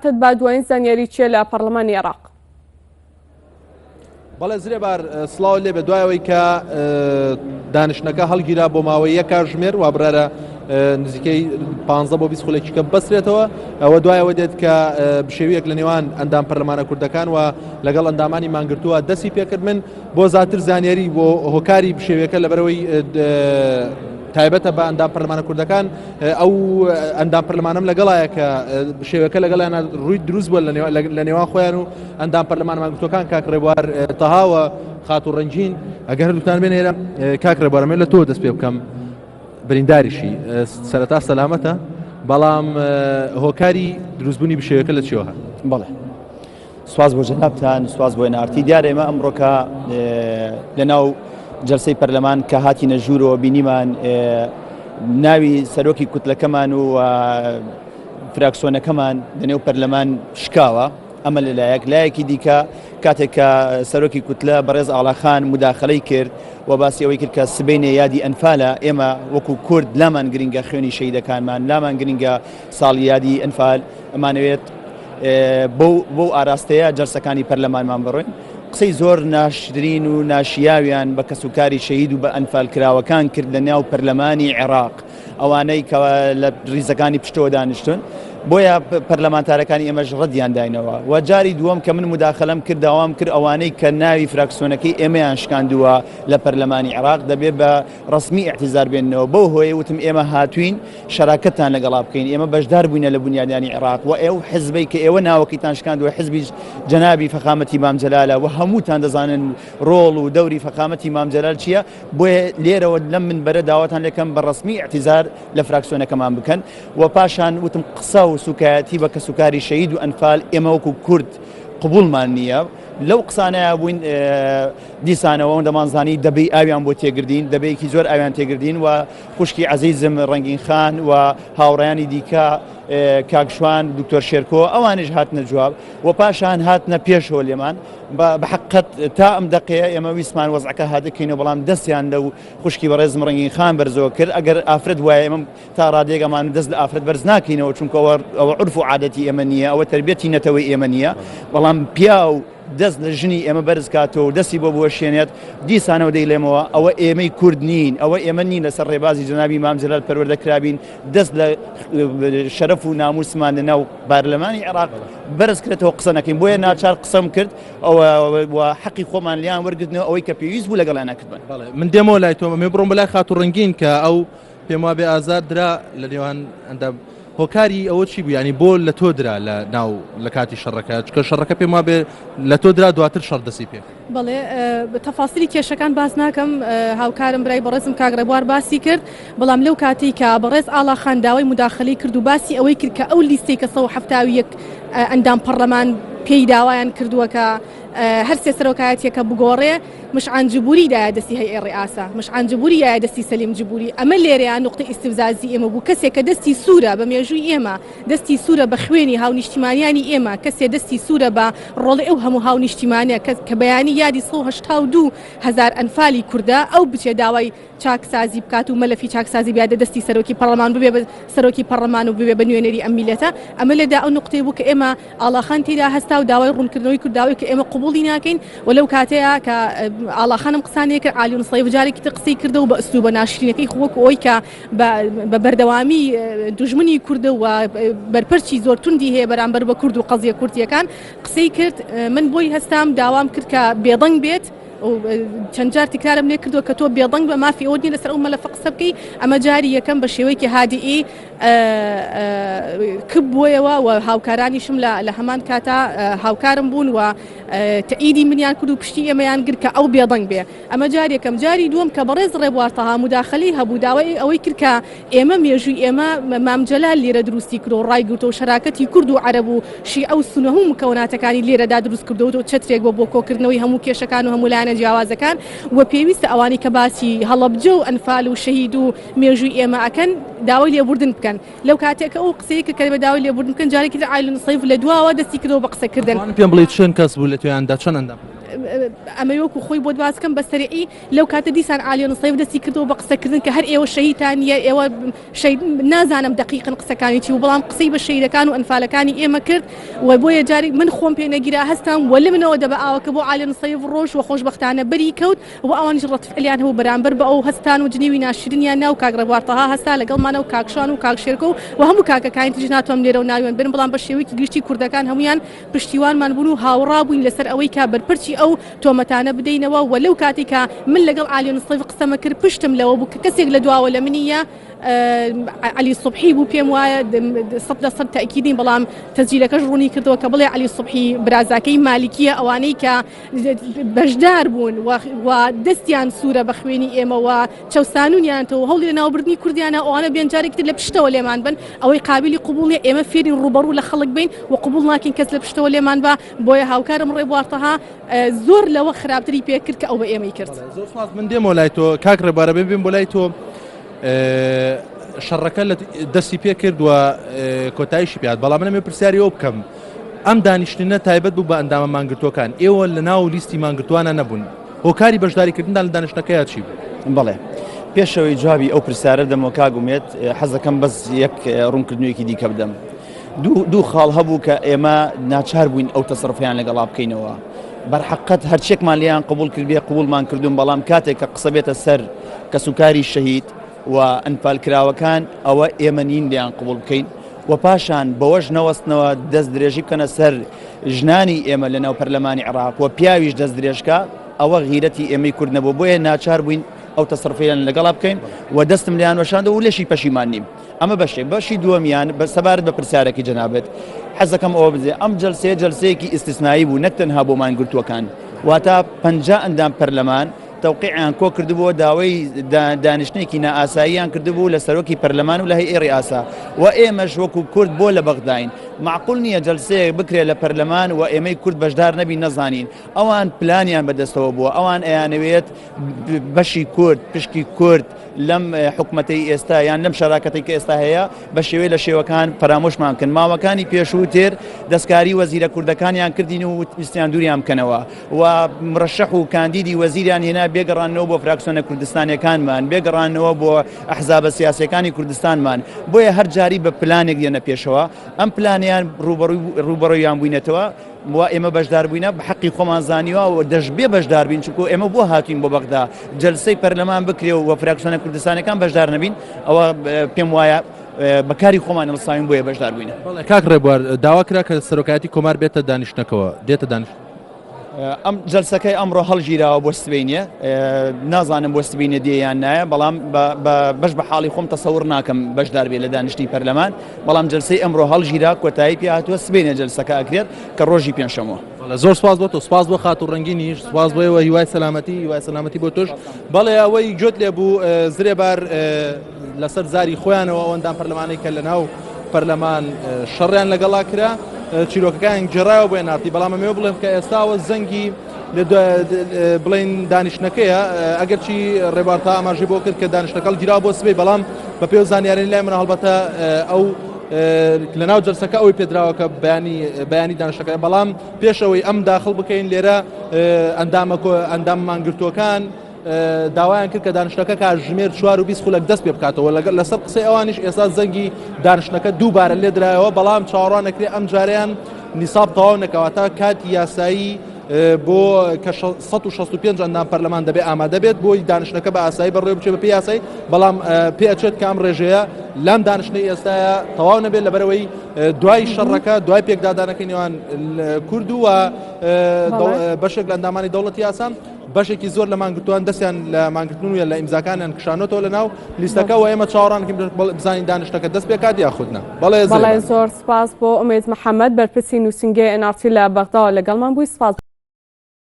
تد با دوایین زانیاری چیە لە پەڕلەمانی عێراق؟ بەڵێ زرێبار سڵاو لێ بە دوایەوەی کە دانیشتنەکە هەڵگیرا بۆ ماوەی یەک کاتژمێر وا بڕارە نزیکەی 15 بۆ 20 خولێکی کە بەسرێتەوە ئەوە دوایەوە دێت کە بشێویەک لە نێوان ئەندام پەرلەمانە کوردەکان و لەگەڵ ئەندامانی مانگرتووە دەستی پێکرد من بۆ زیاتر زانیاری بۆ هۆکاری بشێویەکە لەبەرەوەی تایبەتە بە ئەندام پەرلەمانە کوردەکان ئەو ئەندام پەرلەمانم لەگەڵایە کە شێوەکە لەگەڵیان ڕووی دروست بووە لە نێوان خۆیان و ئەندام پەرلەمان مانگرتوەکان کاک ڕێبوار تەهاوە خاتوو ڕەنگین ئەگەر هەردووتان بێن ئێرە کاک ڕێبوارمێ لە تۆ دەست پێ بکەم برینداریشی سەرەتا سەلامەتە بەڵام هۆکاری دروستبوونی بشێوەکە لە چیەوە بەڵێ سواز بۆ جەنابتان سواز بۆ نارتی دیارە ئێمە ئەمڕۆکە لەناو جەلسەی پەرلەمان کە هاتینە ژوورەوە بینیمان ناوی سەرۆکی کوتلەکەمان و فراکسۆنەکەمان لەنێو پەرلەمان شکاوە ئەمە لەلایەک لایەکی دیکە کاتێک کە سەرۆکی کوتلە بەڕێز ئاڵاخان مداخلەی کرد و باسی ئەوەی کرد کە سبینێ یادی ئەنفالە ئێمە وەکو کورد لامان گرنگە خوێنی شەیدەکانمان لامان گرنگە ساڵی یادی ئەنفال ئەمانەوێت بەو ئاراستەیە جەلسەکانی پەرلەمانمان بڕۆین قسەی زۆر ناشرین و ناشیاویان بە کەسوکاری شەهید و بە ئەنفالکراوەکان کرد لە ناو پەرلەمانی عێراق ئەوانەی کە لە ریزەکانی پشتەوە دانیشتون بۆیە پەرلەمانتارەکانی ئێمەش ڕەدیان داینەوە و جاری دووەم کە من مداخلەم کرد داوام کرد ئەوانەی کە ناوی فراکسیۆنەکەی ئێمەیان شکاندووە لە پەرلەمانی عێراق دەبێت بە ڕسمی ئیعتیزار بێنەوە بەو هۆیە وتم ئێمە هاتوین شەراکەتتان لەگەڵا بکەین، ئێمە بەشدار بووینە لە بونیادنانی عێراق و ئەو حزبەی کە ئێوە ناوەکەیتان شکاندووە حزبی جەنابی فەخامەتی مام جەلالە و هەمووتان دەزانن ڕۆڵ و دەوری فەخامەتی مام جەلال چییە، بۆیە لێرەوە لەم منبەرە داواتان لێکەم بە ڕەسمی ئیعتیزار لە فراکسیۆنەکەمان بکەن و پاشان وتم قسە و سوکایەتی بە کەسوکاری شەهید و ئەنفال ئێمە وەکو کورد قبوڵمان نییە. لەو قسانەیا بووین دیسانەوە دەمانزانی دەبەی ئاویان بۆ تێگردین دەبەیەکی زۆر ئاویان تێگردین و خوشکی عەزیزم ڕەنگین خان و هاوڕێیانی دیکە کاک شوان دکتۆر شێرکۆ ئەوانیش هاتنە جواب و پاشان هاتنە پێشەوە لێمان بە حقت تا ئەم دقەیە ئێمە ویستمان وەزعەکە هادەکەینەوە بەڵام دەستیان لەو خوشکی بەڕێزم ڕەنگین خان بەرزەوە کرد ئەگەر ئافرەت وایە ئێمە تا ڕادەیەک ئەمان دەست لە ئافرەت بەرز ناکەینەوە چونکە ئەوە عرف و عادەتی ئێمە نییە ئەوە تربیەتی نەتەوەی ئێمە نییە بەڵام پیاو دەست لە ژنی ئێمە بەرز کاتەوە و دەستی بۆ بوەشێنێت، دیسانەوە دەیڵێمەوە ئەوە ئێمەی کورد نین، ئەوە ئێمە نین لەسەر ڕێبازی جەنابی مام جەلال پەروەردە کرابین، دەست لە شەرەف و ناموسمان لە ناو پارلەمانی عێراق بەرز کرێتەوە قسە نەکەین، بۆیە ناچار قسەم کرد و حەقی خۆمان لیان وەرگرتنەوە ئەوەی کە پێویست بوو لەگەڵیان نەکردمان. من دێمەوە لای تۆ، ئەمەوێ بڕۆم بەلای خاتوو ڕەنگین کە ئەو پێم وابێ ئازار درا لە نێوان ئەندام هۆکاری ئەوە چی بوو ینی بۆ لە تۆ درا لە ناو لە کاتی شەڕەکە چکە شەڕەکە پێم وابێ لە تۆ درا دواتر شەڕ دەسی پێ بەڵێ تەفاسیلی کێشەکان باس ناکەم هاوکارم برای بەڕێزم کاک ڕێبوار باسی کرد بەڵام لەو کاتێک کە بەڕێز ئاڵاخان داوای مداخلەی کرد و باسی ئەوەی کرد کە ئەو لیستەی کە 171 ئەندام پەڕلەمان پێی داوایان کردووە کە هەر سێ سەرۆکایەتیەکە بگۆڕێ مشعان جبوری دایە دەستی هەیئەی ڕیئاسە، مشعان جبوری یایە دەستی سەلیم جبوری، ئەمە لێرەیا نوقتەی ئیستفزازی ئێمە بوو، کەسێک کە دەستی سوورە بە مێژووی ئێمە، دەستی سوورە بە خوێنی هاونیشتیمانیانی ئێمە، کەسێ دەستی سوورە بە ڕۆڵی ئەو هەموو هاونیشتیمانە کە کە بەیانی یادی 182 هەزار ئەنفالی کوردە، ئەو بچێ داوای چاکسازی بکات و مەلەفی چاکسازی بیادە دەستی سەرۆکی پەڕلەمان ببێ بە سەرۆکی پەڕلەمان و ببێ بە نوێنەری ئەم میللەتە ئەمە لێدا ئەو نوقتەی بوو کە ئێمە ئاڵاخان تێدا هەستا و داوای ڕوونکردنەوەی کرد داوای کە ئێمە قبوڵی ناکەین و لەو کاتەیە کە ئاڵاخانم قسانەیە کرد عالی نسەیف جارێکی تر قسەی کردەوە بە ئسلوبە ناشرینەکەی خۆ وەکو ئەوەی کە بە بەردەوامی دوژمنی کوردە و بەرپەرچی زۆر توندی هەیە بەرامبەر بە کورد و قەزیە کوردیەکان قسەی کرد من بۆی هەستام داوام کرد کە بێدەنگ بێت چەند جار تکرارم لێ کردووە کە تۆ بێدەنگ بە مافی ئەوەت نیە لەسەر ئەو مەلەفە قسە بکەی ئەمە جاری یەکەم بە شێوەیەکی هادیئی کپ بوویەوە و هاوکارانیشم لە هەمان کاتا هاوکارم بوون و تەئیدی منیان کرد و پشتی ئێمەیان گرت کە ئەو بێدەنگ بێ ئەمە جار یەکەم جاری دووەم کە بەڕێز ڕێبوار تەها موداخەلەی هەبوو داوای ئەوەی کرد کە ئێمە مێژووی ئێمە مام جەلال لێرە دروستی کردو ڕایگرتەوە شەراکەتی کورد و عەرەب و شیعە و سونە هەموو مکەوناتەکانی لێرەدا دروست کردەوە چەترێک بۆ بۆ کۆکردنەوەی هەموو کێشەکان و هەموو لایەنە جیاوازەکان و پێویستە ئەوانەی کە باسی هەڵەبجە و ئەنفال و شەهید و مێژووی ئێمە ئەکەن داوای لێبوردن بکەن لەو کاتێک کە ئەو قسەیە کە کە داوای لێبوردن بکەن جارێکی تر عایل نسەیف لە دواوە دەستی کردەوە بە قسەکردن. پێم بڵێ چەند کەس بوو لە تویاندا چەند ئەندام؟ ئەمەی وەکو خۆی بۆت باس بکەم بە سەریعی لەو کاتە دیسان عالیە نسەیف دەستی کردەوە بە قسەکردن کە هەر ئێوە شەهیدتان نییە ئێوە شەهید نازانم دەقیقن قسەکانی چی و بەڵام قسەی بە شەهیدەکان و ئەنفالەکانی ئێمە کرد و بۆیە جارێک من خۆم پێ نەگیرا هەستام و لە منەوە دەبە ئاوەکە بۆ عالیە نسەیف ڕۆژ و خۆشبەختانە بەری کەوت و ئەوانیش ڕەتفعلیان هەبوو بەرامبەر بە ئەو هەستان و جنێوی ناشرینیان نا و کاک ڕێبوار تەها هەستا لەگەڵمانە و کاک شوان و کاک شێرکۆ و هەموو کاکەکانی تریش ناتوانم لێرەوە ناویان بێنم بەڵام بە شێوەیەکی گشتی کوردەکان هەموویان پشتیوانمان بوون و هاوڕا بووین لەسەر ئەوەی کە بەرپەرچی ئەو تۆمەتانە بدەینەوە و لەو کاتەی کە من لەگەڵ عالیە نسەیف قسەمە کرد پشتم لەوە بوو کە کەسێک لە دواوە لە منی یە عەلی سوبحی بوو پێم وایە 100% تەئکیدین بەڵام تەسجیلەکەش ڕوونی کردەوە کە بڵێ عەلی سوبحی برازاکەی مالیکیە ئەوانەی کە بەشدار بوون و دەستیان سوورە بە خوێنی ئێمە و چەوسانونیانتەوە هەوڵی لەناوبردنی کوردیانە ئەوانە بێن جارێکی تر لە پشتەوە لێمان بن ئەوەی قابلی قبوڵ نیە ئێمە فێرین ڕووبەڕوو لە خەڵک بین و قبوڵ ناکەین کەس لە پشتەوە لێمان بە بۆیە هاوکارم ڕێبوار تەها زۆر لەوە خراپتری پێ کرد کە ئەو بە ئێمەی کرد. زۆر سپاس من دێمەوە لای تۆ کاک ڕێبوارە بێم بێم بۆ لای تۆ شەڕەکە لە دەستی پێ کرد و کۆتاییشی پێات بەڵام منەمێ پرسیاری ئەو بکەم ئەم دانیشتنە تایبەت بوو بە ئەندامە مانگرتووەکان ئێوە لە ناو لیستی مانگرتووانە نەبوون هۆکاری بەشداریکردنتان لە دانیشتنەکەیا چی بوو؟ بەڵێ پێشەوەی جوابی ئەو پرسیارە دەمەوە کاک ئومێد حەزەکەم بەس یەک ڕوونکردنەوەیەکی دیکە بدەم دوو خاڵ هەبوو کە ئێمە ناچار بووین ئەو تەسەروفیان لەگەڵا بکەینەوە بەرحەقەت هەرچێکمان لێیان قبول کردبێ قبولمان کردوون بەڵام کاتێک کە قسە بێتە سەر کەسوکاری شەهید و ئەنفالکراوەکان ئەوە ئێمە نین لێیان قبول بکەین و پاشان بەوەش نەوەستنەوە دەست درێژی بکەنە سەر ژنانی ئێمە لە ناو پەرلەمانی عێراق و پیاویش دەست درێژکە ئەوە غیرەتی ئێمەی کورد نەبوو بۆیە ناچار بووین ئەو تەسەروفیان لەگەڵا بکەین و دەستم لیان وەشاندەوە و لێشی پەشیمان نیم ئەمە بەشێک بەشی دووەمیان بە سەبارەت بە پرسیارەکەی جەنابت حەزەکەم ئەوە بزێ ئەم جەلسەیە جەلسەیەکی ئیستیسنایی بوو نەک تەنها بۆ مانگرتووەکان واتە 50 ئەندام پەرلەمان تەوقیعیان کۆ کردبووە داوای دانیشتنێکی نائاساییان کردبوو لە سەرۆکی پەرلەمان و لە هەیئەی ڕیاسە و ئێمەش وەکو کورد بۆ لە بەغداین معقول نییە جەلسەیەک بکرێت لە پەرلەمان و ئێمەی کورد بەشدار نەبین نەزانین ئەوان پلانیان بەدەستەوە بووە ئەوان ئەیانەوێت بەشی کورد پشکی کورد لەم حکومەتەی ئێستا یان لەم شەراکەتەی کە ئێستا هەیە بە شێوەی لە شێوەکان فەرامۆشمان کەن ماوەکانی پێشووتر دەستکاری وەزیرە کوردەکانیان کردین و ویستیان دووریان بکەنەوە و مرەشەح و کاندیدی وەزیریان هێنا بێگەڕانەوە بۆ فراکسیۆنە کوردستانیەکانمان بێگەڕانەوە بۆ ئەحزابە سیاسیەکانی کوردستانمان بۆیە هەر جاری بە پلانێک دێنە پێشەوە ئەم پلانیان ڕووبەڕوویان بووینەتەوە وا ئێمە بەشدار بووینە بە حەقی خۆمان زانیوە و دەشبێ بەشدار بین چونکو ئێمە بۆ هاتوین بۆ بەغدا جەلسەی پەرلەمان بکرێ و فراکسیۆنە کوردستانەکان بەشدار نەبین ئەوە پێم وایە بەکاری خۆمان هەڵساوین بۆیە بەشدار بووینە. بەڵێ کاک ڕێبوار داوا کرا کە سەرۆکایەتی کۆمار بێتە دانیشتنەکەوە دێتە دانیشت ئەم جەلسەکەی ئەمڕۆ هەڵگیراوە بۆ سبینێ نازانم بۆ سبینێ دێ یان نایە بەڵام بەش بە حاڵی خۆم تەسەور ناکەم بەشدار بێ لە دانیشتنی پەرلەمان بەڵام جلسەی ئەمڕۆ هەڵگیرا کۆتایی پێ هاتووە سبینێ جلسەکە ئەکرێت کە ڕۆژی پێنجشەممە. زۆر سپاس بۆ تۆ سپاس بۆ خاتوو ڕەنگینیش سپاس بۆ ئێوە هیوای سەلامەتی هیوای سەلامەتی بۆ تۆش بەڵێ ئەوەی گوێت لێ بوو زرێبار لەسەر زاری خۆیانەوە ئەو ئەندام پەرلەمانەی کە لەناو پەرلەمان شەڕیان لەگەڵا کرا چیرۆکەکان گێڕایەوە بۆ نارتی بەڵام ئەمەوێ بڵێم کە ئێستاوە زەنگی بڵین دانیشتنەکەیە ئەگەرچی ڕێبارتا ئاماژەی بۆ کرد کە دانیشتەکەڵ گیرا بۆ سبەی بەڵام بە پێ و زانیاری لای من هەڵبەتە ئەو لەناو جەلسەکە ئەوەی پێدراوە کە بەیانی بەیانی دانیشتەکە بەڵام پێشەوەی ئەم داخل بکەین لێرە ئەندامە ئەندام مانگرتووەکان داوایان کرد کە دانیشتنەکە کاتژمێر 4 و 20 خولەک دەست پێ بکاتەوە لەگەڵ لەسەر قسەی ئەوانیش ئێستا زەنگی دانیشتنەکە دووبارە لێدرایەوە بەڵام چاوەڕوان نەکرێ ئەم جارەیان نیساب تەواو نەکەواتە کاتی یاسایی بۆ کە 165 ئەندام پەرلەمان دەبێ ئامادە بێت بۆی دانیشتنەکە بە ئاسایی بەڕێوە بچێت بە پێی یاسایی بەڵام پێ ئەچێت کە ئەم ڕێژەیە لەم دانیشتنەی ئێستاە تەواو نەبێت لەبەرەوەی دوای شەڕەکە دوای پێکدادانەکەی نێوان کورد و بەشێک لە ئەندامانی دەوڵەتی یاسا بەشێکی زۆر لە مانگرتووان دەستیان لە مانگرتن و لە ئیمزاکانیان کشانۆتەوە لە ناو لیستەکە و ئێمە چاوەڕانکەین بزانین دانیشتەکە دەست پێکات یاخود نا. بەڵێ بەڵێ زۆر سپاس بۆ ئومێد محەمەد بەرپرسی نووسینگەی NRT لە بەغداوە لەگەڵمان بووی سپاس.